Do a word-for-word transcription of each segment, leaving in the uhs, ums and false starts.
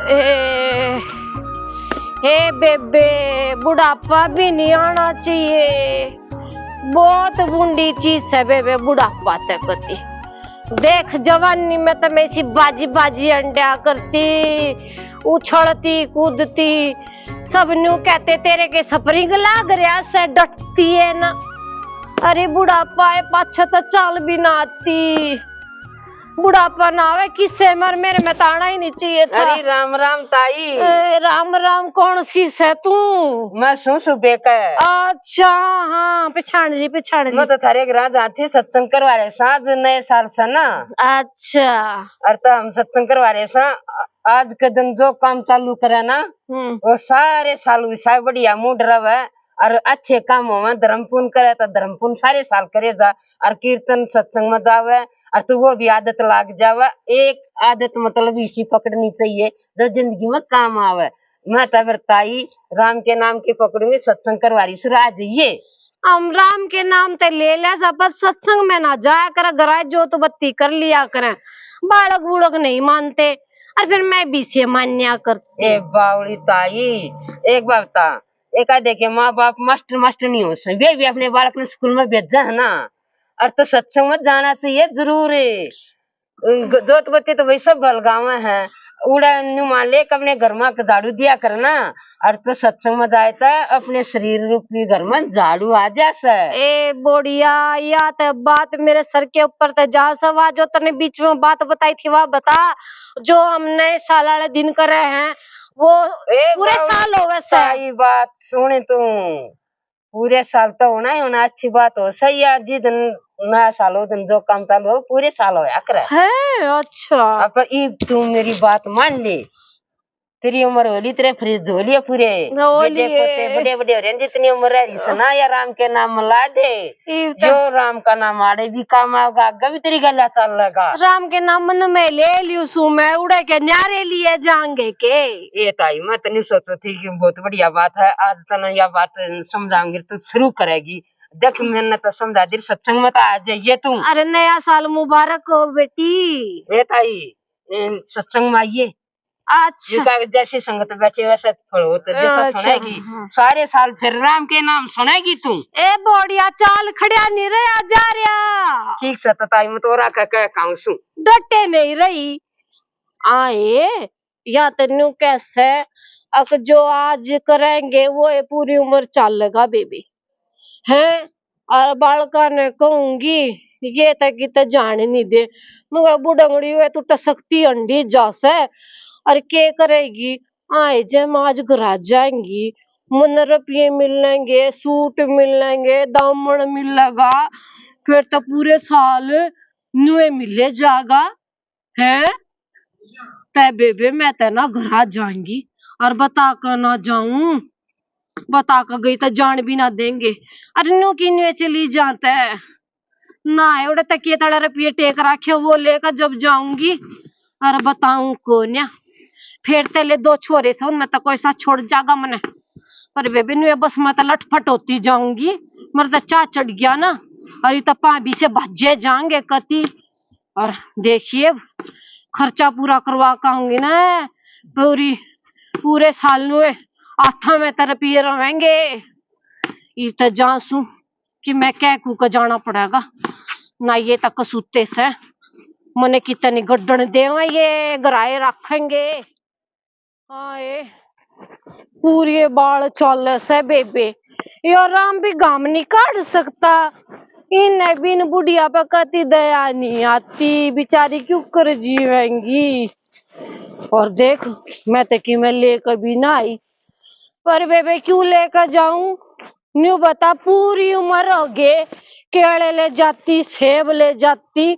ए, हे बेबे, बुढ़ापा भी नहीं आना चाहिए। बहुत बुंडी चीज है बेबे, बुढ़ापा तक होती। देख, जवानी में तो मैं इसी बाजी बाजी अंड्या करती, उछलती कूदती। सब न्यू कहते, "तेरे के स्प्रिंग लाग रहा से, डटती है ना।" अरे बुढ़ापा है, पाछे तो चाल भी ना आती। बुढ़ापा ना आवे किसे, मर मेरे में तो आना ही नहीं चाहिए था। अरे राम राम ताई। ए, राम राम, कौन सी से तू? मैं सूं सुबह का। अच्छा, हाँ, पिछाण ली, पिछाण ली। मैं तो थारे घर जाती सत्संग करवा रहे साज नए साल से ना। अच्छा। और तो हम सत्संग करवा रहे सा, आज के दिन जो काम चालू करे ना, हम्म। वो सारे साल वैसा बढ़िया मूड रहे। और अच्छे काम होवे, धर्म पुण्य करे तो धर्म पुण्य सारे साल करे जा, और कीर्तन सत्संग में जावे, और तो वो भी आदत लाग जावे। एक आदत मतलब इसी पकड़नी चाहिए जो जिंदगी में काम आवे। मैं तो फिर ताई राम के नाम के पकड़ूंगी, सत्संग करवा रही सुरा आ जाइए। हम राम के नाम ते ले ले जा, पर सत्संग में ना जाया कर, घरा जोत बत्ती कर लिया करें, बालक बुलक नहीं मानते, और फिर मैं भी से मान्या करती। ए बावली ताई, एक बात बता, एक आधे के माँ बाप मास्टर मास्टर नहीं हो सके, वे भी अपने बालक ने स्कूल में भेजा है ना, और तो सत्संग में जाना चाहिए जरूर। ग-, जोत बत्ती तो भाई सब बलगावे हैं, उड़ा न्यू मान ले कि अपने घर में झाड़ू दिया करना, और तो सत्संग में जाए तो अपने शरीर रूपी घर में झाड़ू आ जा से। ए बोड़िया, या तो बात मेरे सर के ऊपर तो जा सवा, जो तने बीच में बात बताई थी वह बता, जो हम नए साल वाले दिन करे हैं वो ए पूरे बाबू, साल होवे से। सही बात सुने तू, पूरे साल तो होना ही होना, अच्छी बात हो सही है। जिस दिन नया साल हो, दिन जो काम चालू हो, पूरे साल होया करे। है, अच्छा। अब पर ई तू मेरी बात मान ले, तेरी उम्र हो ली, तेरे फ्रिज धो लिए पूरे। धो बेटे लिए। पोते बड़े बड़े हो रहे हैं, जितनी उम्र रह रही सना या राम के नाम मिला दे। ई तो जो राम का नाम आड़े भी काम आएगा, आगे भी तेरी गला चल लेगा। राम के नाम मन में ले लियो सू मैं, उड़े के न्यारे लिए जाएंगे के। ये ताई, मैं तो नहीं सोचो थी कि बहुत बढ़िया बात है, आज तने या बात समझाऊंगी तो शुरू करेगी। देख, मैंने तो समझा दी, सत्संग में तो आ जाइए तू। अरे, नया साल मुबारक हो बेटी। ए ताई, ए, सत्संग में आइए। अच्छा। ये का जैसी संगत बैठे वैसे फल होते, जैसा अच्छा, सुनेगी, हाँ। सारे साल फिर राम के नाम सुनेगी तू। ए बोड़िया, चाल खड़िया नहीं रहा जा रहा। ठीक से तो ताई, मैं तो और आके कह कहूं सू। डटे नहीं रही। आए, या तन्नू कैसे, अक जो आज करेंगे वो ये पूरी उम्र चालेगा बेबी, हैं? और बालका ने कहूंगी, ये तक की तो जान नहीं दे। मगर बुढ़ंगड़ी हुए तू टसकती अंडी जा से, और के करेगी? आए जे मैं आज घर आ जाएंगी, मन रुपये मिलेंगे, सूट मिलेंगे, दामन मिलेगा, फिर तो पूरे साल नुए मिले जागा। हैं? तै बेबे, मैं तै ना घर आ जाऊंगी और बता कर ना जाऊं, बता कर गई तो जान भी ना देंगे। अरे न्यू की न्यू चली जाते ना, एवढे तकिए तले रुपये टेक रखे, वो लेकर जब जाऊंगी और बताऊं कोन्या, फिर तेले दो छोरे से उनमें तो कोई सा छोड़ जागा मने। पर बेबे न्यू बस मैं तो लटपट होती जाऊंगी, मेरे तो चाह चढ़ गया ना, और ये तो भाभी से भज्जे जाएंगे कती। और देखिए, खर्चा पूरा करवा के आऊंगी ना, पूरी, पूरे साल नुए हाथा में तो रुपये रहेंगे। इब तो जांसू कि मैं कह कू के जाना पड़ेगा ना, ये तो कसूते से मने कितनी गड्डन देवा, ये गराए रखेंगे। हाय, पूरे बाल चाले से बेबे। यो राम भी घाम नहीं काढ़ सकता। इन्हें भी इन बुढ़िया पे कती दया नहीं आती, बेचारी क्यों कर जीवेंगी। और देख, मैं तो कि मैं लेकर भी ना आई, पर बेबे क्यों लेकर जाऊं? न्यू बता, पूरी उम्र हो गए, केले ले जाती, सेब ले जाती,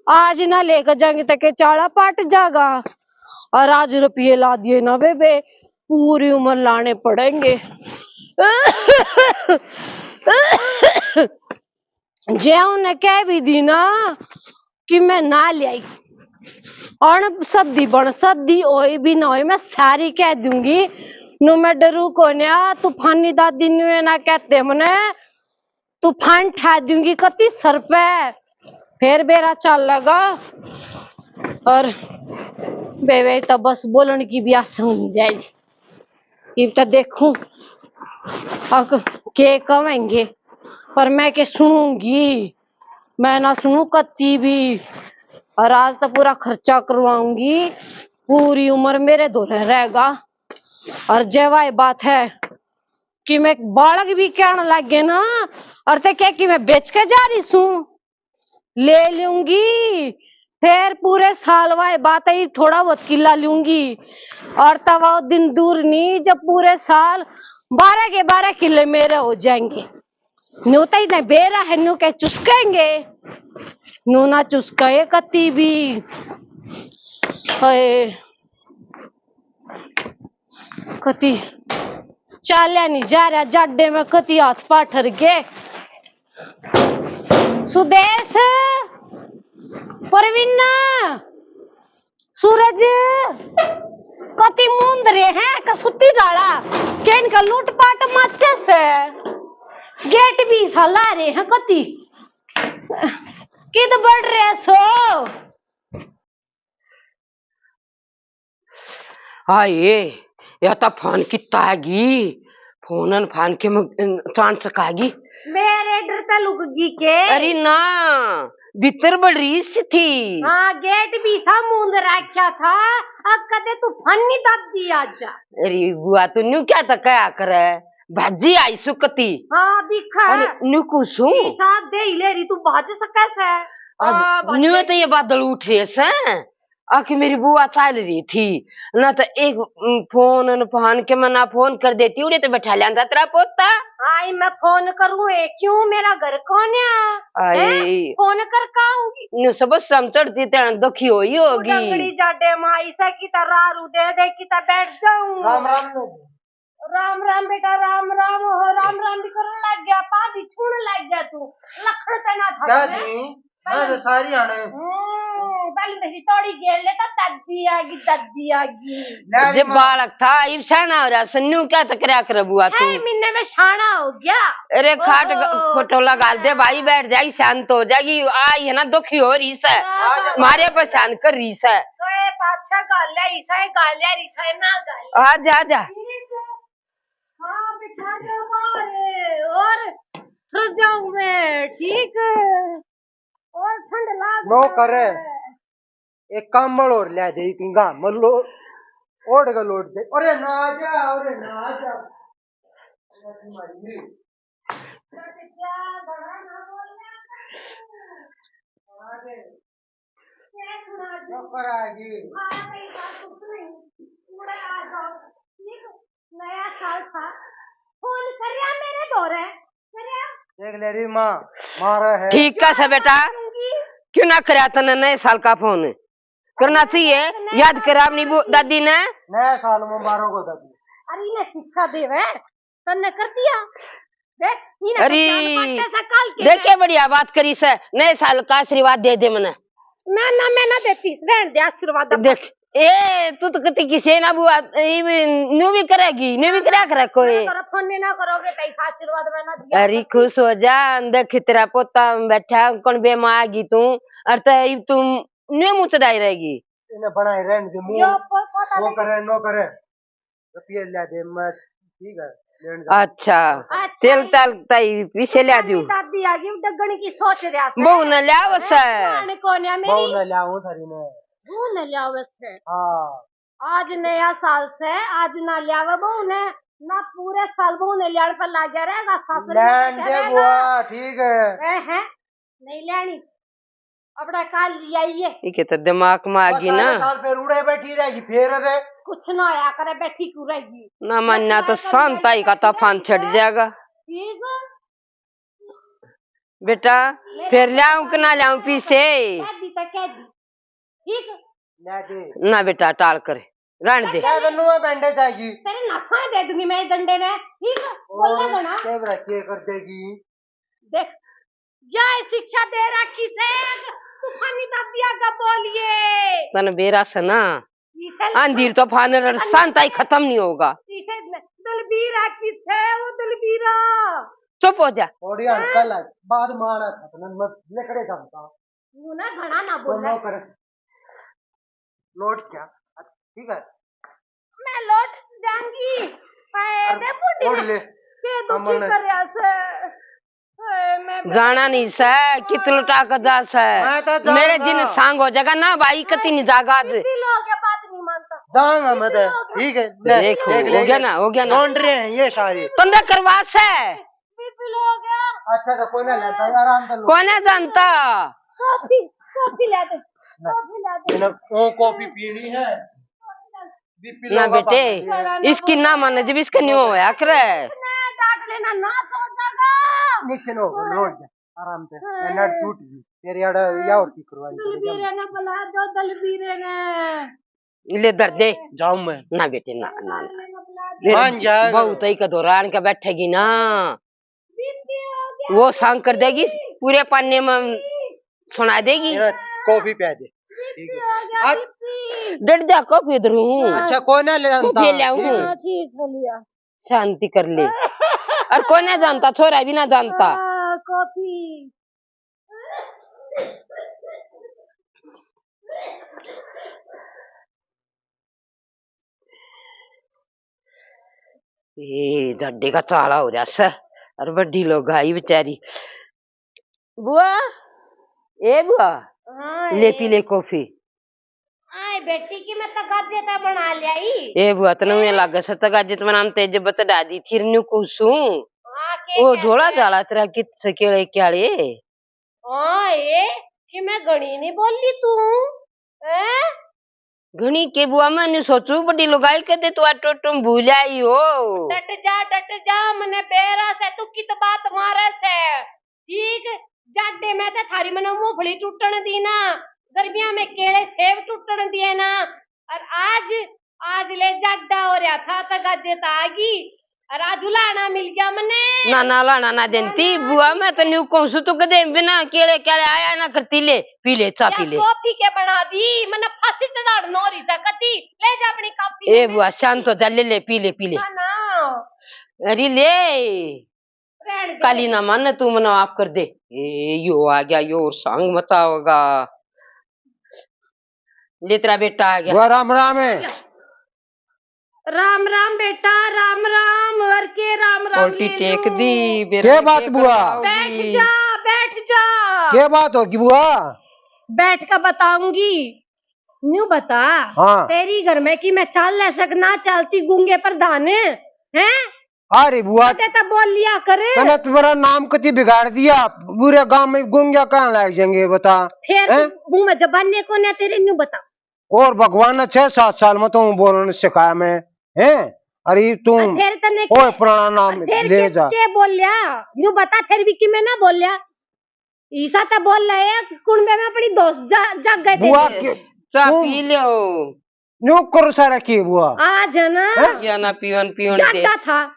आज ना लेकर जाएंगे तो के चाला पाट जागा। और आज रुपये ला दिए ना बेबे, पूरी उम्र लाने पड़ेंगे। जे उन्हें कह भी दी ना कि मैं ना ले आई, अण सदी बन सदी होई भी ना होई, मैं सारी कह दूंगी। नु मैं डरू कोन्या, तूफानी दादी नुए ना कहते मने, तूफान ठा दूंगी कती सर पे, फिर बेरा चल लगा। और बेबे तो बस बोलण की भी आशा हो जाए। इब तो देखूं अक के कहेंगे, पर मैं के सुनूंगी, मैं ना सुनू कत्ती भी। और आज तो पूरा खर्चा करवाऊंगी, पूरी उम्र मेरे धोरे रहेगा। और जवाई बात है कि मैं बालक भी कहने लग गए ना, और ते क्या कि मैं बेच के जा रही सूं, ले लूंगी। फिर पूरे साल वाए बात ही थोड़ा बहुत किला लूंगी। और तब वो दिन दूर नहीं जब पूरे साल बारह के बारह किले मेरे हो जाएंगे। न्यू तो इन्हें बेरा है, न्यू के चुसकेंगे, न्यू ना चुसके कती भी। हाय। कती चाल्या नहीं जा रहा जाडे में, कती हाथ पाठर के। सुदेश, परवीना, सूरज, कती मूंद रहे हैं, क सुती डाला, के इनका लूट पाट माचे से, गेट भी साला रहे हैं कती। किद बढ़ रहे सो? हाय, या तो फोन किता है गी। फोन न फान के म-, चांद चका गी। मेरे डर ते लुक गई के? अरे ना, भीतर बड़ रही सी थी। हाँ, गेट भी सा मूंद रखा था। अब कदे तू फन नहीं दादी आजा। अरे बुआ, तू न्यू क्या तो कहा करे? भाजी आई सुकती। हाँ, दिखा। अरे न्यू कुसू। हिसाब दे ही ले रही, तू भाज सके से। आज हाँ, भाजी। न्यू तो ये बादल उठ रहे से। आखिर मेरी बुआ चल रही थी, ना तो एक, उम, फोन न फान के मैं ना फोन कर देती, उड़े तो बैठा लेंदा तेरा पोता। आई मैं फोन करूँ, ए, क्यों मेरा घर कौन है? आई। हैं? फोन कर का आऊंगी? न्यू सब सम चढ़ती ते दुखी होई होगी। डंगड़ी जाडे माई से की तरह रू दे दे की तरह बैठ जाऊं। राम राम लोग। राम राम बेटा, राम राम हो, राम राम भी करन लग गया, पादी छूण लग गया तू, लखण ते ना था क्या तू। जी? मैं तो सारी आने। हम्म, पहले मेरी तोड़ी गेल ले तो दादी आ गई, दादी आ गई। ले जे माँ। बालक था, इब सैना हो रहा, सन्नू क्या तकरा कर बुआ तू। छह महीने में शाना हो गया। अरे खाट ग-, ओहो। खटोला गाल दे भाई, बैठ जाएगी, शांत हो जाएगी। आई है ना, दुखी हो रही से, हाँ, मारे परेशान कर रही से। तो ये पाछा गाल्या इसा है, गाल्या रिसा है ना गाल्या। आ जा, आ जा। ठीक है। हाँ, बिठा दो बाहर और फिर जाऊं मैं, ठीक है? और ठंड लाग नो करे। एक कंबल और ले दे, इतनी गाम में लो-, ओढ़ के लोट दे। अरे ना आ जा, अरे ना आ जा। अरे तुम्हारी। नया साल था, फोन करया मेरे धोरे, करया। देख ले री माँ, मारा है। ठीक का से बेटा, क्यों ना करया तने नए साल का फोन? करना चाहिए, याद करा अपनी बू-, दादी ने। नया साल मुबारक हो दादी। अरे इन्हें शिक्षा देवे, तन्ने कर दिया। देख, इन्हें अरे, पहचान पाटे से काल के देख के बढ़िया बात करी से, नए साल का आशीर्वाद दे दे मने। ना, ना, मैं ना देती, रहन दे आशीर्वाद अपन। देख, ए, तू तो कती किसे ना बुआ, ए, न्यू भी करेगी, न्यू भी करया करे कोई। ना करो, फोन नहीं ना करोगे, तो इस आशीर्वाद में ना दिया अरे करती। खुश हो जा, देख तेरा पोता बैठा, कौन बेमा आ गई तू, और ते तू न्यू मुँह चढ़ाई रहेगी। इन्हें बनाए रहन दे मुंह। यो पो-, पोता वो नहीं। करे, नो करे। रुपये ले दे, मैं ठीक है, लेन जा। अच्छा, अच्छा, चल, ये तल ताई पीछे ले दियो। दादी आ गई, डगन की सोच रहा से। बहू ने ले आओ से। जाने कौन है मेरी? बहू ने ले आओ थारी ने। बहू ने ले आओ से। हाँ। आज नया साल से, आज ना ले आवे बहू ने, ना पूरे साल बहू ने लियाड़ पर लाग्या रहेगा, सासरे में लेन बैठा दे रहेगा। बुआ, ठीक है। ए, हैं? नहीं लेनी। अपना काल लिया ये। इके तो दिमाग में आ गई ना। साल फिर उड़े बैठी रहेगी, फिर रे। कुछ ना होया करे, बैठी क्यों रहेगी? ना मानना तो शांत आई का तूफान छट जाएगा। ठीक है। बेटा, फिर ल्याऊं कि ना ल्याऊं पीसे? कह दी तो कह दी। ठीक। ले दे। ना बेटा, टाल कर, रहन दे। ले दे, नुआ बैंडेज आएगी। तेरे नफा दे दूंगी मैं डंडे ने, ठीक? बोलना ओ, घना। के बरा के कर देगी? देख, क्या शिक्षा दे रखी से, तूफानी दादी आगे बोलिए। तन बेरा से ना, इसे आंधी तूफान रे शांत आई खत्म नहीं होगा। इसे दलबीरा किसे, वो दलबीरा। चुप हो जा। थोड़ी हल्का लग, बाद में आना था, तो मैं लकड़े जाऊंगा। तू ना घना ना बोल। नो कर। लौट क्या? ठीक है। मैं लौट जाऊंगी। हाय, अरे, दे बुढ़ी ओढ़ ले। के दुखी कमल ने। करया से। हाय, मैं जाना नहीं से, कित लुटा के जा से। मैं तो मेरे जाऊंगा। जिन सांग हो जाएगा ना भाई, कती नहीं जागा आज। बीपी लो गया, बात नहीं मानता। जाऊंगा मैं तो। बीपी लो गया। ठीक है, ले, देख, देख हो लेंगे। गया ना, हो गया ना। लौंडरे हैं ये सारे। तंदे करवा से। बीपी लो गया। अच्छा, तो कोई ना लेता है, आराम कर लो। कोई ना जानता। कॉफी, कॉफी ला दे, ना। कॉफी ला दे। ना, वो कॉफी पीनी है। बीपी ना लो बेटे, बाबा। इसकी ना माने जब इसका न्यू होया करे। ना डांट लेना, ना सो जागा। नीचे लो, लो जा, आराम से। ये नट टूट गई। तेरी आड़ा या और की करवानी पड़ेगी। दलबीरे ने बुला दो, दलबीरे ने। ले धर दे। जाऊं मैं? ना बेटे, ना, ना, ना। मान जाएगा। बहू तो ही का दौरान के बैठेगी ना। वो सांग कर देगी, पूरे पाने में सुना देगी। मेरा कॉफी पिया दे। ठीक है। आज डट जा, कॉफी इधर हूँ। अच्छा, कोई ना ले कॉफी ले आऊँ। हाँ, ठीक है, लिया। शांति कर ले। और कोई ना जानता, छोरा भी ना जानता। हाँ, कॉफी। ए, जाड्डे का चाला हो रहा से। अरे बड्डी लोग आई बेचारी। बुआ, ए बुआ, हाँ, ले ए। पी ले कॉफी। आए बेटी की मैं तगाजे ता बना ल्याई। ए बुआ, तने ए? लागे से तगाजे ता बनाम तेज बत डादी थी न्यू कुसू। हाँ, के ओ कहते झोला हैं? झाला तेरा कित से केले क्याले। हाँ, ए, कि मैं घणी नहीं बोली तू, हैं? घणी के बुआ, मैं नहीं सोचू, बड़ी लुगाई के दे तू आटो टुम भूल आई हो। डट जा, डट जा, मने बेरा से तू कित बात मारे से, ठीक? जाडे में ते थारी मने मूंगफली टूटण दी ना, गर्मियां में केले सेब टूटण दिए ना, और आज आज ले जाडा हो रहा था, तगाजे ता आ गई, और आज उलाना मिल गया मने। ना, ना, उलाना ना देती, ना, ना। बुआ, मैं तो न्यू कहूं सु, तू कदे बिना केले, केले आया ना करती, ले, पी ले, चा या पी ले। कॉफी के बना दी, मने फांसी चढ़ाड़ नो रही सा कती, ले जा अपनी कॉफी ए में। बुआ, शांत हो जा, ले, ले, पी ले, पी ले। ना, ना। अरे ले। रहन दे। काली ना माने तू, मना माफ कर दे। ए, यो आ गया, यो और सांग मचाओगा। ले, तेरा बेटा आ गया। बुआ, राम राम है। राम राम बेटा, राम राम। और के राम राम उल्टी ले टेक लो। दी, बेरा के बात के बुआ? करवाओगी? बैठ जा, बैठ जा। के बात होगी बुआ? बैठ कर बताऊंगी। न्यू बता, हाँ। तेरी घर में की मैं चाल ले सक ना चालती गूंगे प्रधान, हैं? अरे बुआ, ते तो बोल लिया कर। तने तुम्हारा नाम कति बिगाड़ दिया, पूरे गांव में गूंगा कहाँ लग जाएंगे बता? फिर हैं? तू मुंह में जबान ने को ना तेरे न्यू बता। और भगवान ने छह सात साल में तो बोलने सिखाया मैं, हैं? अरे तू और फिर तने ओए के, पुराना नाम और फिर ले के, जा। के बोल लिया? न्यू बता, फिर भी कि मैं ना बोल लिया? ईसा तो बोल रहे हैं, कुणबे में अपनी दोस्त जा, जाग गए थे बुआ ये। के, चा तुम पी लो। न्यू करो सारा के बुआ? आज है ना? हैं? या ना पीवन, पीवन दे। जाटा था।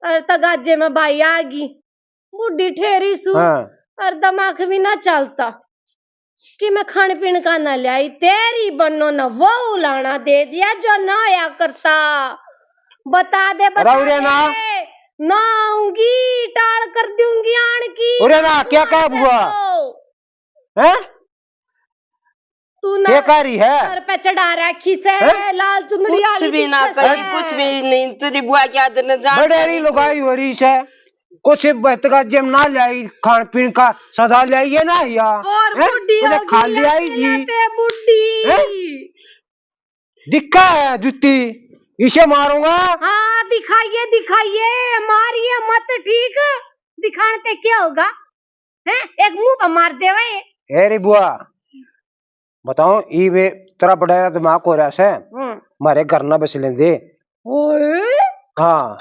और तगाजे में भाई आ गई। बूढ़ी ठेरी सु। हाँ। और दिमाग भी ना चलता। कि मैं खान पीन का ना ल्याई, तेरी बन्नो न वो उलाना दे दिया जो ना आया करता। बता दे, बता अरे उरे ना। दे। ना आऊंगी, टाल कर दूंगी आन की। उरे ना, क्या कहा बुआ? हैं? तू ना क्या कह रही है? सर पे चढ़ा रखी से, हैं? लाल चुंदड़ी कुछ वाली भी ना दिखा कही, से। कुछ भी नहीं। तेरी बुआ क्या दिन जान बड़े रही लुगाई हो रही से। कुछ बहतगा जेम ना ल्याई, खान पीन का सदा ल्याई है ना या? और हैं? बुढ़ी तुझे होगी खा लिया ही जी। पे बुढ़ी। हैं? दिखा है जूती, इसे मारूंगा। हाँ, दिखाइए, दिखाइए, मारिए मत, ठीक? दिखाने ते क्या होगा? हैं? एक मुंह पे मार दे भाई। ए रे बुआ, बताओ, ई वे तेरा बड़ा दिमाग हो रहा से, हम्म। मारे घर ना बस लेंदे। ओए? हाँ।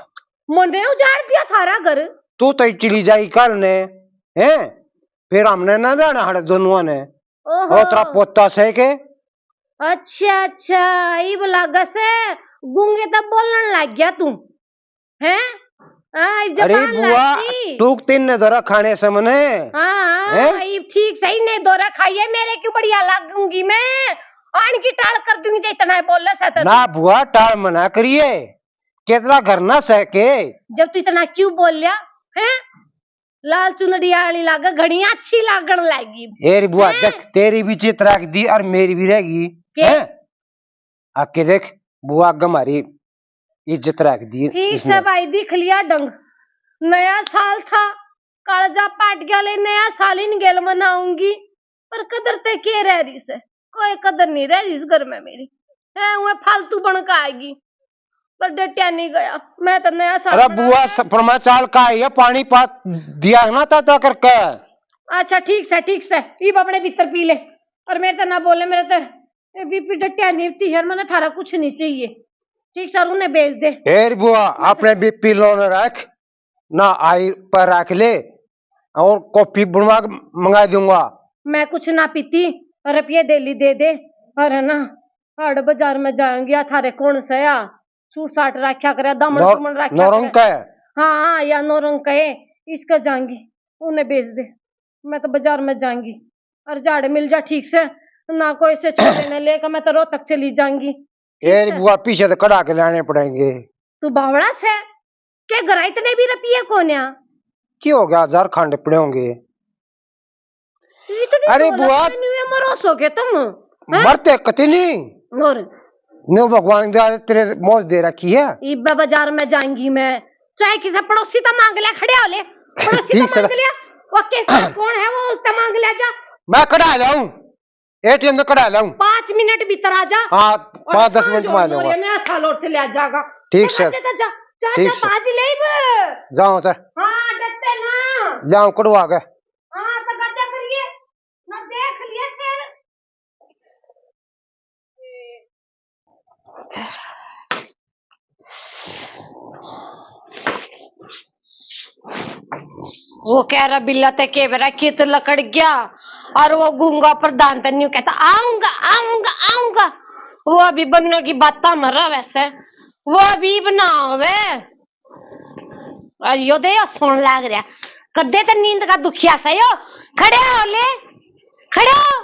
मने उजाड़ दिया थारा घर। तू तो चली जाई कल ने, हैं? फिर हमने ना रहना हड़े दोनों ने। ओहो। और तेरा पोता से के? अच्छा, अच्छा, इब लागे से गूंगे तब बोलने लग गया तू, हैं? हाँ, इब अरे जबान बुआ, लग गई। टूक तीन ने धरा खाने से मने। हाँ, हाँ, हैं? इब ठीक सही ने धरा खाइए, मेरे क्यों बढ़िया लगूंगी मैं? आन की टाल कर दूंगी जे इतना बोले से तो ना तू। बुआ, टाल मना करिए, कितना घर ना सह के। जब तू इतना क्यों बोल लिया, हैं? लाल चुनड़ी आली लागे, घणी अच्छी लागण लागी। ए रे बुआ, हैं? देख, तेरी भी चित रख दी और मेरी भी रहेगी, के? हैं? आके देख, बुआ आगे हमारी इज्जत रख दी ठीक इसने। से भाई, दिख लिया ढंग। नया साल था, कालजा पाट गया, ले नया साल इन गेल मनाऊंगी। पर कदर ते के रह रही से? कोई कदर नहीं रह रही इस घर में मेरी। है, वह फालतू बन के आएगी। पर डटिया नहीं गया, मैं तो नया साल अरे मना बुआ, रहा। सपन में चाल का आई है, पानी पा दिया ना ता, ता करके। अच्छा, ठीक से, ठीक से, इब अपने भीतर पी ले। और मेरे तो ना बोले, मेरे तो ए बीपी डटिया नहीं होती है, मैंने थारा कुछ नहीं चाहिए। ठीक सर, उन्हें भेज दे। ए रे बुआ, अपने बीपी लो न रख, ना आई पर रख ले, और कॉफी बनवा के मंगा दूंगा। मैं कुछ ना पीती, रुपये दे ली दे दे, और है ना, हाड़ बाजार में जाऊंगी, आ थारे कौन सा या सूट साट रखा करे, दामन नौ-, सुमन रखा नौरंग करे। का है? हाँ, हाँ, या नौरंग का है, इसका जाऊंगी, उन्हें भेज दे, मैं तो बाजार में जाऊंगी। और झाड़ मिल जा ठीक से, ना कोई से छोरे ने लेकर मैं तो रोहतक चली जाऊंगी। ए रे बुआ, पीछे तो कढ़ा के लाने पड़ेंगे। तू बावड़ा से, के घर इतने भी रुपये कोन्या? की हो गया, झारखंड पड़े होंगे। इतनी अरे दौलत बुआ। नहीं है, मरो सो के तुम, हैं? मरते कति नहीं। और न्यू भगवान ने तेरे मौज दे रखी है। इब्बे बाजार में जाऊंगी मैं, चाहे किसी पड़ोसी तो मांग ले, खड़े हो ले, पड़ोसी तो ठीक से मांग ले। ओके, कौन है वो, उससे मांग ले जा। मैं कढ़ा लाऊं, एटीएम से कढ़ा लाऊं। पाँच मिनट भीतर आ जा। हाँ, और पाँच दस मिनट में आ जाऊंगा। मैं ऐसा लोट से ले आ जाएगा। ठीक तो से। जा, जा, जा, जा, ठीक जा, से। बाज ले ब। जाओ तो। हाँ, डरते ना। जाओ, कढ़वा के। हाँ, तो गद्दा करिए, ना देख लिए फिर। वो कह रहा, बिल्ला ते के बेरा कित लकड़ गया, और वो गूंगा प्रधान ते न्यू कहता, "आऊंगा, आऊंगा, आऊंगा।" वो अभी बन्नो की बात मर रहा वैसे, वो अभी बना होवे। और यो दे, यो सोन लाग रहा, कद्दे ते नींद का दुखिया सा यो। खड़े हो ले, खड़े हो।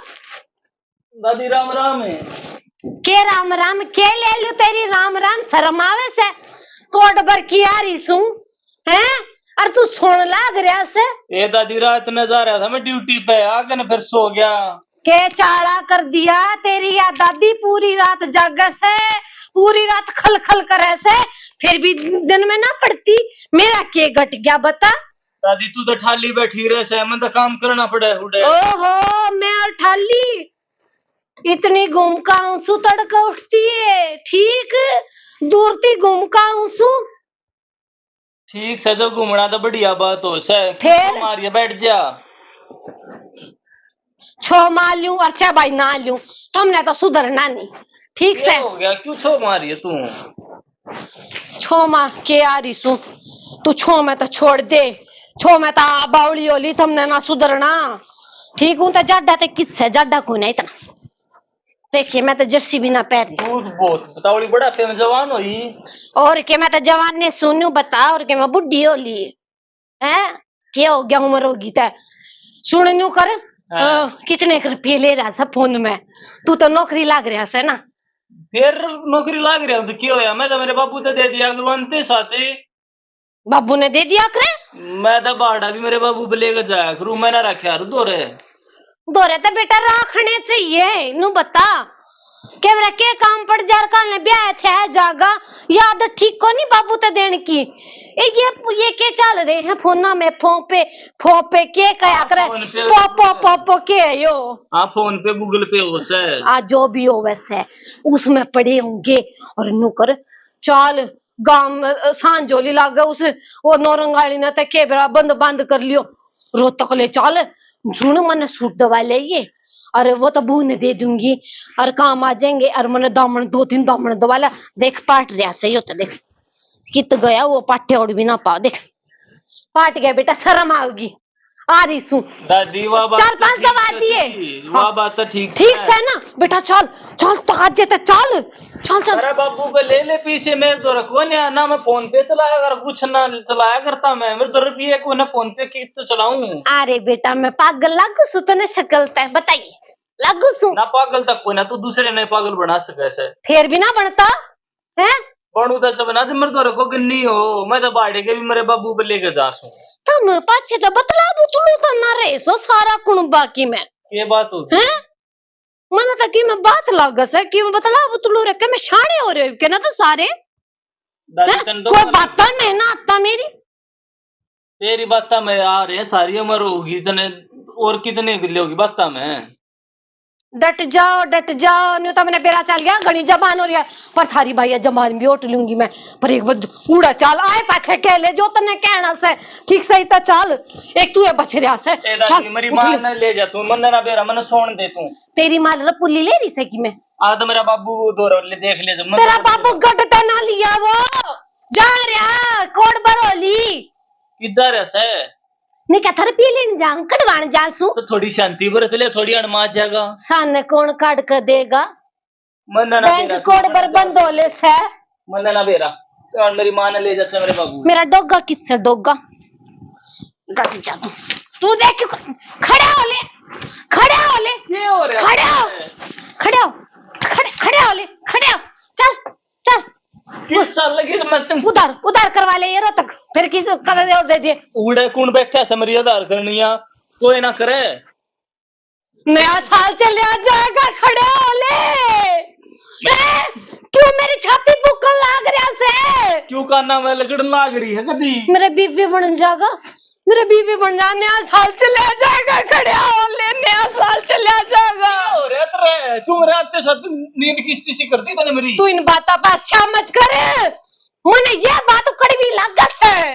दादी, राम राम है। के राम राम, के ले लूं तेरी राम राम, शर्म आवे से। कोट भर की आ रही सूं, हैं? और तू सोन लाग रहा से। ए दादी, रात में जा रहा था मैं ड्यूटी पे, आके न फिर सो गया। के चाला कर दिया तेरी या दादी, पूरी रात जागे से, पूरी रात खल खल करे से, फिर भी दिन में ना पड़ती। मेरा के घट गया बता? दादी, तू तो ठाली बैठी रहे से, मैं तो काम करना पड़े उड़े। ओहो, मैं और ठाली इतनी घूम का आऊं सू, तड़के उठती है, ठीक दूर ती घूम का आऊं सू। ठीक से, जो घूमना तो बढ़िया बात हो से। फिर? मारिए बैठ जा। छो मार लूं और छह भाई ना लूं, तुमने तो सुधरना नहीं। ठीक से हो गया, क्यों छो मारिए तू? छो माँ के आ रही सू, तू छो में तो छोड़ दे, छो में तो आ बावली होली, तुमने ना सुधरना। ठीक हूँ तो जाडा ते किस है, जाडा को नहीं इतना। देखिए, मैं तो जर्सी भी ना पहन रही। झूठ बहुत बतावली, बड़ा पे जवान होई। और के, मैं तो जवान ने सुनू बता, और के, मैं बुढ़ी हो ली है। के हो गया, उम्र होगी तै? सुन न्यू कर, हाँ। अ, कितने के रुपये ले रहा था फोन में? तू तो नौकरी लाग रहा से ना। फिर नौकरी लाग रहा तो क्या होया? मैं तो मेरे बाबू तो दे दिया करूँ अंते साथे। बाबू ने दे दिया करे? मैं तो भाड़ा भी मेरे बाबू पे लेकर जाया करूँ, मैं ना रखा करूँ दो रे। दो रे तो बेटा राखने चाहिए, नू बता। के बेरा के काम पड़ जा, काल ने ब्याह थे जागा, याद ठीक को नहीं बाबू ते देन की। ए, ये, ये के चल रहे हैं फोना में, फोन पे, फोन पे के कया करे? फोन पे पो, पो, पो, पो, के है यो? हाँ, फोन पे, Google पे हो से। आ, जो भी हो वैसे, उसमें पड़े होंगे। और नू कर, चाल, गांव में, अ, सांझ होली लागे उस, वो नौरंगाली ने ते के बेरा बंद, बंद कर लियो। रोहतक ले चाल, सुन, मने सूट दवा ले ये, अरे वो तो बहू ने दे दूंगी, और काम आ जाएंगे, और मने दामन, दो तीन दामन दवा ले। देख, पाट रहा से यो तो, देख कित गया वो, पाटे और भी ना पाओ। देख, पाट गया बेटा, शर्म आओगी, आ रही सू। दादी, वाह बात चार तो पांच ठीक दवा से दिए। थी, वाह बात तो ठीक ठीक से। से ना बेटा, चल, चल, तो आज जे ते चल। चल, चल। अरे बाबू पे ले ले पीछे, मैं तो रखो ना, ना मैं फोन पे चलाया कर, कुछ ना चलाया करता मैं, मेरे तो रुपये को ना फोन पे किस्त चलाऊं। अरे बेटा, मैं पागल लागू सु तने शकल तै बताइए, लागू सु? ना पागल तक कोई ना, तू दूसरे ने पागल बना सके से। फिर भी ना बनता, हैं? बनू तो जब ना, जब मेरे तो रखो कि नहीं हो, मैं तो बाड़े के भी मेरे बाबू पे लेके जा सू। तुम पाछे तो बतला बुतलू तो ना रहे सो सारा कुणबा की मैं। ये बात होगी। हैं? मने तो की मैं बात लागे से, की मैं बतला बुतलू रे, के मैं शाणे हो रहे हो, के ना तो सारे। दादी, हैं? तन तो कोई बात में ना आता मेरी। तेरी बात में आ रहे हैं, सारी उम्र होगी तने, और कितने किले होगी बात में। डट जाओ, डट जाओ, न्यू तो मैंने बेरा चल गया, घणी जबान हो रही है, पर थारी भाई जबान भी ओट लूंगी मैं। पर एक बार उड़ा चाल, आए पाछे कह ले जो तन्ने कहना से, ठीक सही तो चाल। एक तू है बछ रहा से, ए दादी, चल, मेरी उठ माँ ले। ने ले जा तू, मन्ने ना बेरा, मन्ने सोन दे तू। तेरी माँ रे पुली ले रही से कि मैं? आ तो मेरा बाबू वो दो ले देख ले, मन्ने तेरा ना बाबू बेरा। गट ते ना लिया वो, जा रहा कोड बरोली। किधर है से? नहीं कह थारे पी लेन जाऊं, कटवान जासू। तो थोड़ी शांति बरत ले, थोड़ी अणमा जाएगा। सन कौन काट के देगा? मन्ना ना बैंक बेरा, कोड मन्ना बर ना बंद हो ले से। मन्ना ना बेरा। और मेरी माँ ने ले जाता मेरे बाबू। मेरा डोगा किससे डोगा? डट जा तू। तू देख, खड़ा हो ले, खड़ा हो ले, ये हो रहा खड़ा हो, है? खड़ा हो, खड़े, खड़े हो ले, खड़े हो, चल, चल। किस साल लगी तो मैं तुम उधार, उधार करवा ले ये रोतक, फिर किस कदर दे और दे दिए। उड़े कौन बैठा से मेरी उधार करनी है, कोई ना करे। नया साल चलिया जाएगा, खड़े हो ले। ए, क्यों मेरी छाती फूकण लाग रहा से? क्यों काना में लगड़ लाग रही है कदी? मेरे बीबी बन जाएगा, मेरे बीबी बन जा, नया साल चलिया जाएगा, खड़े हो ले, नया साल चलिया जाएगा। हो रे तेरे, क्यों रात के साथ नींद किस्ती सी कर दी तने मेरी? तू इन बातों पर हंसा मत कर, मने ये बात कड़वी लागत है।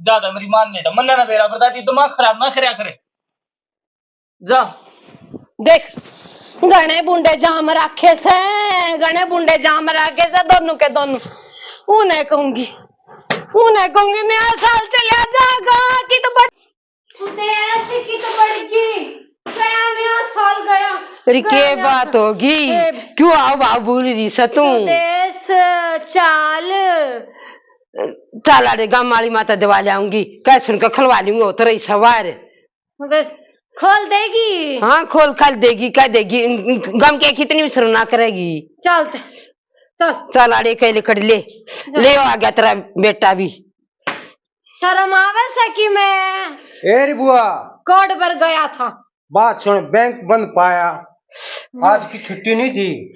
ज्यादा मेरी मान नहीं था, मन्ना ना बेरा बता दी, दिमाग खराब ना करया करे। जा। देख, घणे बुंडे जाम राखे से, घणे बुंडे जाम राखे से, दोनों के दोनों। उन्हें कहूंगी, उन्हें कहूंगी, नया साल चला जाएगा, कि तो बड़ सुदेश की तो बड़ की, गया नया साल गया। अरे, गया के नया बात साल। होगी? ए, क्यों आओ बाबू जी से तू? सुदेश, चाल। चाल, अरे, गाम वाली माता दिवा लाऊंगी, कह सुन के खलवा लूंगी, उतर ही सवार। बस, खोल देगी। हाँ, खोल, खोल देगी, कह देगी, गम के कितनी भी शर्म ना करेगी। चल, चल। चल, आड़े कह ले, खड़ी ले। चल। ले, आ गया तेरा बेटा भी। शर्म आवे से कि मैं ए रे बुआ। कोड पर गया था। बात सुन, बैंक बंद पाया, आज की छुट्टी नहीं थी।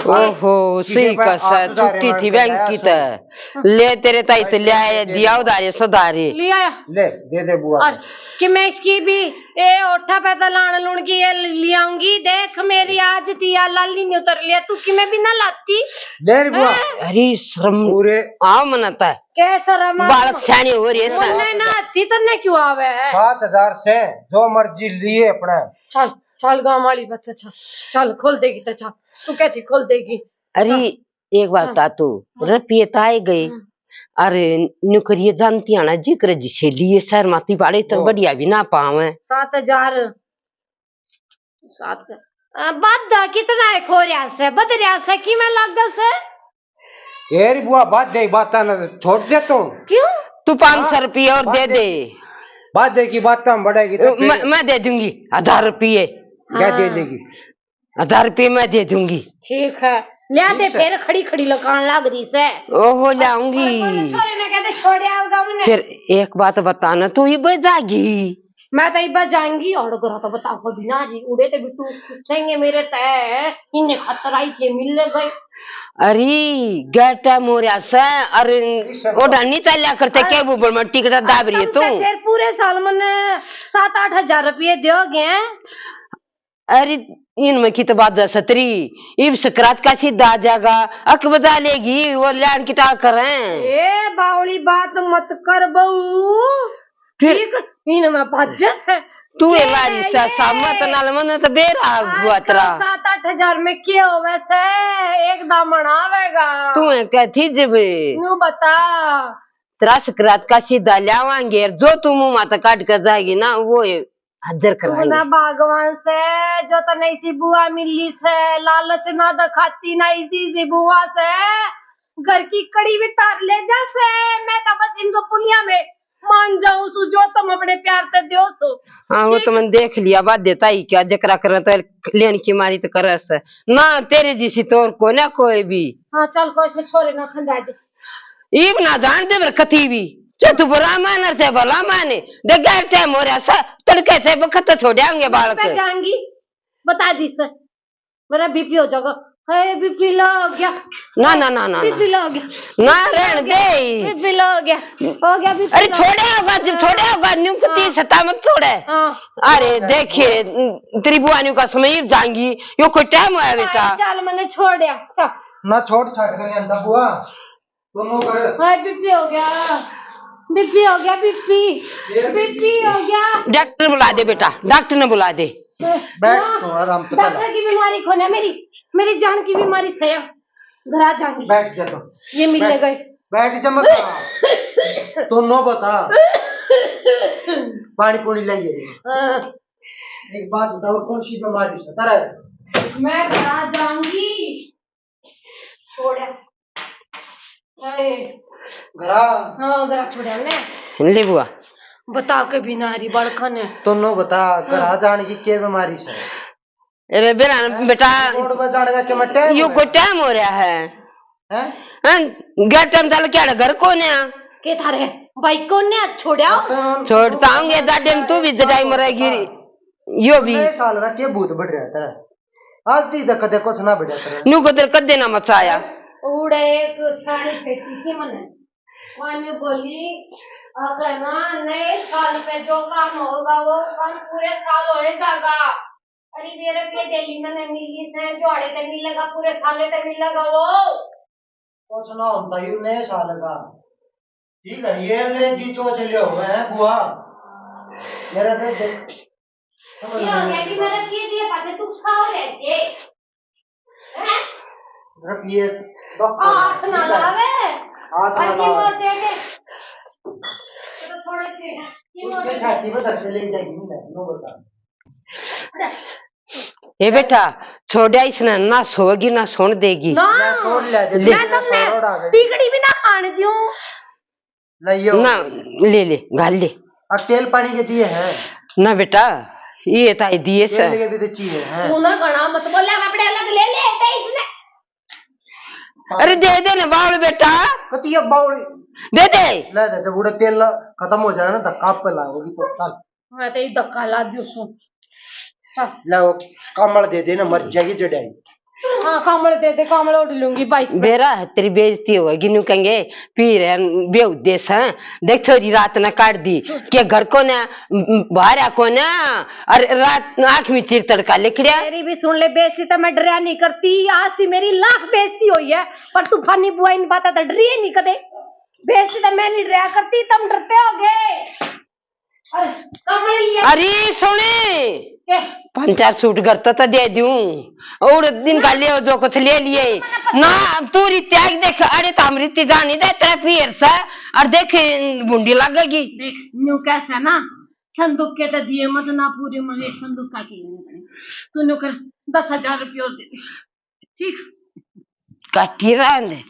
ओहो, किसी सही का कसा, आठ हजार छुट्टी थी बैंक की तो। ले, तेरे ताई तो ले आया, दिया उधारे सुधारे। ले आया। ले, दे दे बुआ और को। कि मैं इसकी भी, ए, ओठा पे तो लाण लूण की ये ले आऊंगी। देख, मेरी आज थी या लाली नहीं उतर लिया, तू कि मैं भी ना लाती। ले रे बुआ। हैं? अरे, शर्म पूरे आ मनता है। के शर्म आ? बालक स्याणे हो रहे हैं। मन्ने ना अच्छी तन्ने क्यों आवे है? सात हजार से जो मर्जी लिए अपने। चल, चल गांव वाली बच्चा, चल, चल खोल देगी तो चल। तू कहती खोल देगी। अरे, चल। एक बात चल। बता तू, हाँ। रुपये तो आए गए। हम्म। अरे, न्यू करिए जानती है ना, जिक्र जिसे लिए शहर माती बाड़े तो वो। बढ़िया भी ना पावे। सात हजार। सात से, अ, बाधा कितना है खो रहा से, बद रहा से, कि मैं लागे से? ए री बुआ, बात दे, बात ना छोड़ दे तू। क्यों? तू पाँच सौ हाँ, रुपये और बात दे दे, दे। बात दे की बात हम बढ़ेगी तो मैं, फिर मैं दे दूंगी हजार रुपये। क्या दे हाँ। देगी? हजार रुपये मैं दे दूंगी। ठीक है, ले आते ठीक है। फिर खड़ी खड़ी लकान लाग रही से। ओहो, लाऊंगी। और छोरे ने कहते छोड़ आओगा मैंने। फिर एक बात बताना, तू ही बजागी। मैं तो इबा जाऊंगी और करा तो बता को बिना जी उड़े ते बिट्टू पूछेंगे मेरे ते इन्ने खतरा ही थे मिलने गए। अरे गैटा मोरिया से। अरे ओढ़ा नहीं चलिया करते अरे, के वो बड़ टिकट दाब रही है तू। फिर पूरे साल मने सात आठ हजार रुपये दोगे। अरे इनमें की तो बात जा सतरी, इब सकरात का सीधा आ जाएगा, अक बजा लेगी वो लैन की टाल करें। ए बावली बात मत कर बहू। फिर ठीक, इनमें बाजस है। तू ये लारी सा सामत नाल मन तो बेरा हुआ तेरा। सात आठ हजार में के होवे से, एक दामन आवेगा। तू है कह थी जब। न्यू बता। तेरा सकरात का सीधा लावांगे, जो तू मुंह माता काट कर जाएगी ना, वो हाजिर कराएंगे। ना भगवान से, जो तने इसी बुआ मिली से, लालच ना दिखाती ना इसी, इसी बुआ से, घर की कड़ी भी तार ले जा से, मैं तो बस इन पुलिया में मान जाऊं सु जो तुम अपने प्यार ते दो सो। हाँ, वो ठीक। तो मैंने देख लिया, बात देता ही क्या, जकरा करे तो लेन की मारी तो करे से। ना तेरे जिसी तौर को ना कोई भी। हाँ, चल कोई से छोरे ना खंदा दे। इब ना जान दे मेरे कती भी, चाहे तू बुरा मान और चाहे भला मान, देख गैर टाइम हो रहा सा, तड़के से बखत तो छोड़ आएंगे बालक। मैं जाऊंगी, बता दी से। अरे बीपी हो जाएगा। हाय, बीपी लो गया। ना, ना, ना, ना, ना। बीपी लो गया। ना, रहन दे। बीपी लो गया। हो गया बीपी अरे लो। छोड़े होगा, जब छोड़े होगा, न्यू कुत्ती हाँ। सता मत छोड़े। हाँ। अरे देखिए, तेरी बुआ न्यू का समय जाएंगी, यो कोई टाइम होया बेटा। चल, मैंने छोड़ दिया, चल। ना छोड़, छाट कर नहीं आंदा बुआ। दोनों कर। हाय, बीपी हो गया, बीपी हो गया, बीपी, ये बीपी हो गया। डॉक्टर बुला दे बेटा, डॉक्टर ने बुला दे। बैठ ना, तो आराम से डॉक्टर बैठ। की बीमारी को ना, मेरी, मेरी जान की बीमारी से, घर आ जाएंगे। बैठ जा तो। ये मिलने बैठ, गए। बैठ जा मत। दोनों बता। पानी पूनी लाइए। हाँ। एक बात बता, और कौन सी बीमारी है तेरा? मैं घर आ जाऊंगी। छोड़ा। अरे। घरा? हाँ, घरा छोड़ा ने। ले बुआ। बता के बिना हरी बड़का ने। दोनों बता, घरा हाँ। जाने की क्या बीमारी से? अरे बेरा हैं? बेटा, रोड पर जाने का क्या मैं टाइम यो हो कोई रहा? टाइम हो रहा है? हैं? हैं? गैर टाइम चाल क्या घर कौन है? के थारे भाई कौन ने छोड़ा? हाँ, छोड़ता हूँ, ये दादे में तू भी जटाई मरेगी। यो भी। नए साल का क्या भूत बढ़ रहा है तेरा? आज ती तक कदे कुछ ना बढ़िया तरह। न्यू कदर कदे ना मचाया। उड़े एक साड़ी फेंकी थी मने। वाने बोली, "अगर ना नए साल पे जो काम होगा, वो काम पूरे साल हो जाएगा। अरे मेरे पे दिल्ली में नहीं मिली से, जोड़े ते मिलेगा, पूरे साले ते मिलेगा वो।" कुछ ना होता यू नए साल का। ठीक है, ये अंग्रेजी चोचले हो गए हैं बुआ। मेरा तो दे-, ये हो गया कि मेरा के दिए पाते तू खाओ रहते। हैं? मेरा पिए दो हाथ ना लावे। हाथ ना और ये लावे। वो दे दे। तो थोड़े से, ये वो उसके दे दे। छाती में धक्के ले जाएगी, नहीं, नो बता। ए बेटा, छोड़या इसने, ना सोएगी ना सोन देगी। ना। ना सोन ले दे, ले। मैं ना तुमने सोन उड़ा दे। टिकड़ी भी ना खाने दूं। ले यो। ना, ले ले, घाल ले। आ तेल पानी के दिए हैं? ना बेटा, ये ताई दिए से। तेल के भी तो चाहिए हैं। तू ना घना मत बोले, कपड़े अलग ले ले, ते इसने। अरे दे दे ना बावल बेटा। कतिया बावल? दे दे। ले दे, जब उड़ा तेल खत्म हो जाएगा ना, धक्का पे लागोगी तो चल। मैं तो ये धक्का ला दियो सु। चल। ले वो कमल दे दे ना, मर जाएगी जड़ाई। हाँ, कमल दे दे, कमल ओढ़ लूंगी भाई। बेरा है, तेरी बेइज्जती होगी, न्यू कहेंगे, पी रहे हैं, बेहुदे से। देख, छोरी रात ने काट दी, के घर को ना, म, म, बाहर आ को ना, और रात आँख में चिर तड़का लिखड़िया। मेरी भी सुन ले, बेइज्जती तो मैं डरिया नहीं करती, आज थी मेरी लाख बेइज्जती हुई है, पर तूफानी बुआ इन बातें तो डरी ही नहीं कदे। बेइज्जती तो मैं नहीं डरिया करती, तुम डरते होगे। अरे, कमल लिया। अरे, सुने। के? पांच चार सूट घर तक तो दे दूं। और दिन का ले जो कुछ ले लिए। ना, तू री त्याग देख, अरे, तो हम रीति जानी दे, तेरा पियर से, और देख, भूंडी लगेगी। देख, न्यू कैसा ना, संदूक के तो दिए मत ना, पूरी उम्र एक संदूक का के लेने पड़े। तू न्यू कर, दस हजार रुपये और दे दे। ठीक। काटी रहने दे।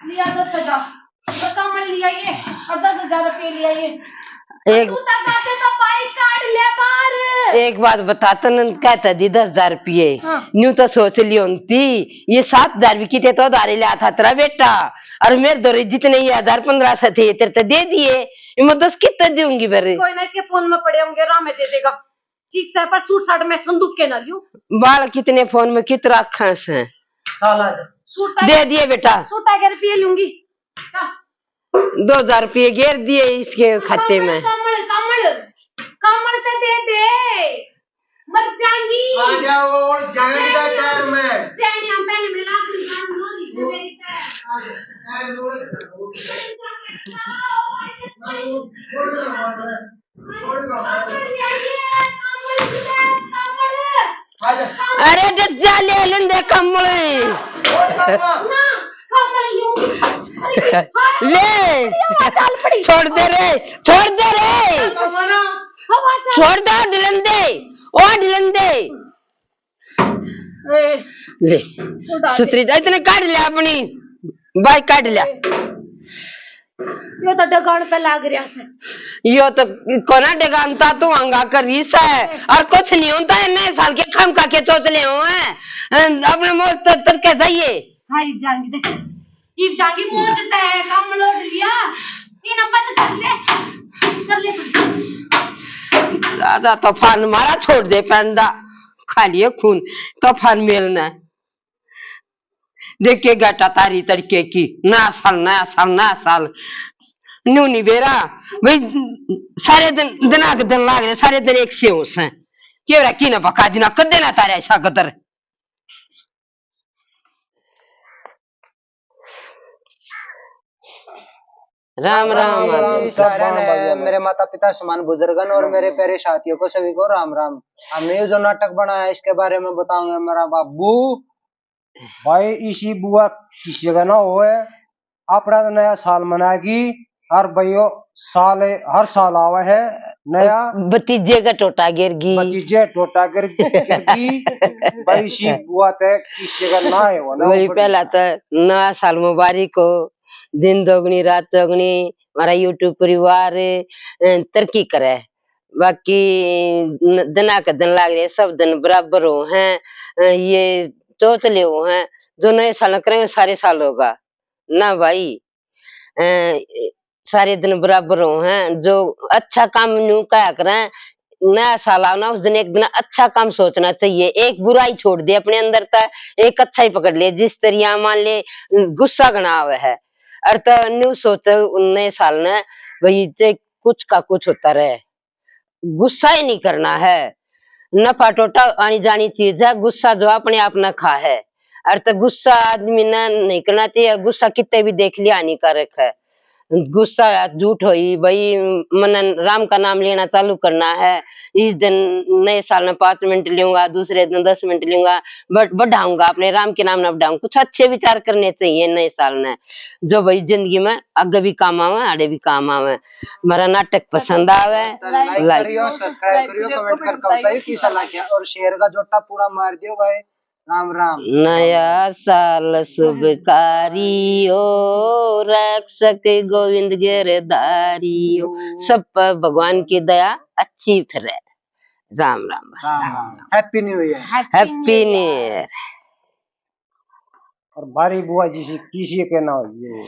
लिया दस हजार। बता, मैं लिया ये, और दस हजार रुपये लिया ये। एक तू तो कहते तो भाई काट ले बाहर। एक बात बता, तन कहता दी दस हजार रुपये। हाँ। न्यू तो सोच लियो ती, ये सात हजार भी किते तो उधारे लिया था तेरा बेटा, और मेरे दो जितने ये हजार पन्द्रह सौ थे, तेरे तो दे दिए। ये मैं दस कितने दूंगी बरे? कोई ना, इसके फोन में पड़े होंगे, राह में दे देगा। ठीक से, पर सूट साट मैं संदूक के ना लियो। बाल कितने फोन में कित रखा से? चल आ जा। सूट दे दिए बेटा। सूट के रुपये लूंगी। हाँ। दो हजार रुपये गेर दिए इसके खाते में। कमल, कमल, कमल तो दे दे। मर जाएंगी। आ जाओ और जाएंगे टायर में। चैनिया पहले मिला दूंगी, काम हो रही है मेरी तो। आ जा, टायर में। अरे डट जा, ले लेंदे कम्बल। ले। छोड़ दे रे, छोड़ दे रे। छोड़ दे, ओढ़ लेंदे, ओढ़ लेंदे। ए, ले, उड़ा दे। सुतरी जा, इतने काट ले अपनी, बाई काट ले। यो तो डगान पे लाग रहा से। यो तो कोना डगान ता तू हंगा कर रही से, और कुछ नहीं होता है, नए साल के खम का के चोचले हो हैं। अपने मौज तर, तर के जाइए। हाय जाएंगे देख, इब जाएंगे मौज तय काम लोड लिया, इन्हें बंद कर ले, कर ले। ज्यादा तूफान मारा, छोड़ दे पैंदा, खा लिए खून, तूफान मेलना। देखे घटा तारी तड़के की, नया साल, नया साल, नया साल। न्यू नहीं बेरा भाई, सारे दिन, दिना के दिन लाग रहे, सारे दिन एक से हो से। केवरा की ना पका दिना, कदे ना तारे ऐसा कदर। राम राम। राम राम। सारे ने, मेरे माता पिता समान बुजुर्गन और मेरे प्यारे साथियों को, सभी को राम राम। हमने ये जो नाटक बनाया है, इसके बारे में बताऊंगा मेरा बाबू। भाई, इसी बुआ किसी का ना होए, अपना तो नया साल मनाएगी। और भाइयों, साल, हर साल आवे है नया। भतीजे का टोटा गिरगी। भतीजे टोटा गिर-, गिरगी। भाई, इसी बुआ ते किसी का ना है वो ना वही ऊपर। पहला तो नया साल मुबारक हो, दिन दोगुनी रात चौगुनी, हमारा YouTube परिवार, अ, तरक्की करे। बाकी न-, दिना के दिन लाग रहे, सब दिन बराबर हो हैं, अ, ये सोच ले हो हैं, जो नए साल करेंगे, सारे साल होगा ना भाई। अ, सारे दिन बराबर हो हैं, जो अच्छा काम न्यू कहा करें, नया साल आओ ना, उस दिन एक दिन अच्छा काम सोचना चाहिए, एक बुराई छोड़ दे अपने अंदर तक, एक अच्छा ही पकड़ ले। जिस तरिया मान ले गुस्सा घना आवे है, और तो न्यू सोचे नए साल ने भाई जे कुछ का कुछ होता रहे, गुस्सा ही नहीं करना है। नफा टोटा आनी जानी चीज है, गुस्सा जो अपने आप न खा है। और तो गुस्सा आदमी ने नहीं करना चाहिए, गुस्सा कितने भी देख लिया हानिकारक है। गुस्सा झूठ होई भाई, मन राम का नाम लेना चालू करना है। इस दिन नए साल में पाँच मिनट लूंगा, दूसरे दिन दस मिनट लूंगा, बट बढ़ाऊंगा अपने राम के नाम ना बढ़ाऊंगा। कुछ अच्छे विचार करने चाहिए नए साल में, जो भाई जिंदगी में आगे भी काम आवे, आड़े भी काम आवे। हमारा नाटक पसंद आवे, like like करियो, subscribe करियो, comment करके बताइयो कैसा लगा, और share का जोटा पूरा मार दियो भाई। राम राम। नया साल शुभकारी हो, रक्षक गोविंद गिरधारी हो, सब पर भगवान की दया अच्छी फिरे। राम राम। राम Ram. Happy New Year। Happy New Year। और भारी बुआ जी से किसी के ना हो ये।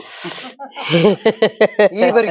ये बार